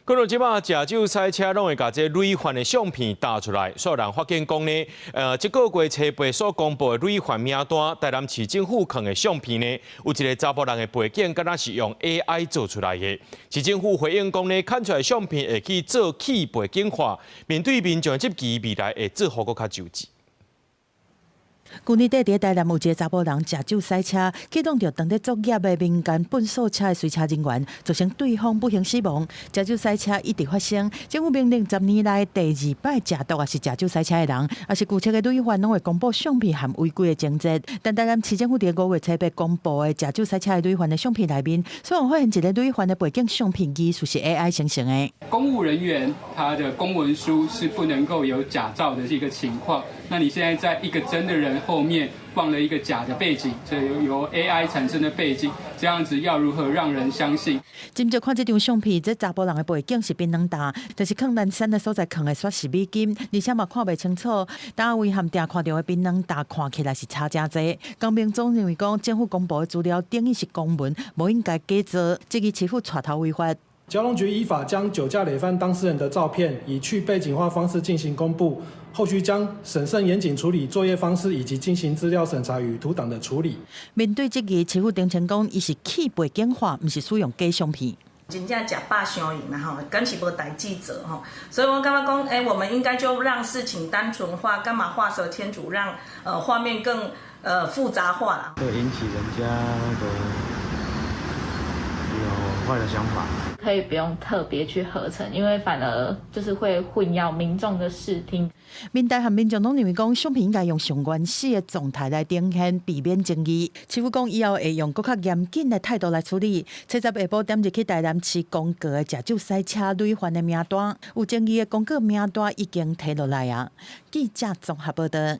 講到這擺食酒駛車攏會共這累犯的相片貼出來，煞有人發現講呢，這個月初八所公布的累犯名單，台南市政府囥的相片呢，有一个查埔人的背景，敢若是用 AI 做出來的。市政府回應講呢，囥出來相片會去做去背景化，面對民眾的質疑，未來會做予閣較周至。舊年底佇台南有一个查埔人食酒駛車，去撞著當咧作業的民間糞掃車的隨車人員，造成對方不幸死亡。食酒駛車一直發生，政府明令10年來第二擺食毒抑是食酒駛車的人，抑是舊冊的累犯，攏會公布相片含違規的情節。但台南市政府佇5月初八公布的食酒駛車的累犯的相片內面，雖然發現一个累犯的背景相片疑似是 AI 生成的。公務人員他的公文書是不能夠有假造的一個情況。那你現在在一個真的人後面放了一個假的背景，這由 AI 產生的背景，這樣子要如何讓人相信？斟酌看這張相片，這查埔人的背景是檳榔膮，但是囥南山的所在囥的煞是美金，而且嘛看袂清楚。單位和定看著的檳榔膮看起來是差誠濟。公民總認為講，政府公布的資料等於是公文，無應該假造，質疑市府帶頭違法。交通局依法將酒駕累犯當事人的照片以去背景化方式進行公布，後續將審慎嚴謹處理作業方式以及進行資料審查與圖檔的處理。面對質疑，市府澄清講，伊是去背景化，毋是使用假相片。真正食飽傷閒啦吼，敢是無代誌做吼，所以我感覺講，欸，我們應該就讓事情單純化，幹嘛畫蛇添足，讓畫面更複雜化啦。會引起人家那個有壞的想法。可以不用特別去合成，因為反而就是會混淆民眾的視聽。民代和民眾攏認為講，相片應該用上原始的狀態來呈現，避免爭議。市府講以後會用閣較嚴謹的態度來處理。初十下晡點入去台南市公告的食酒駛車累犯的名單，有爭議的公告名單已經提落來啊。記者綜合報道。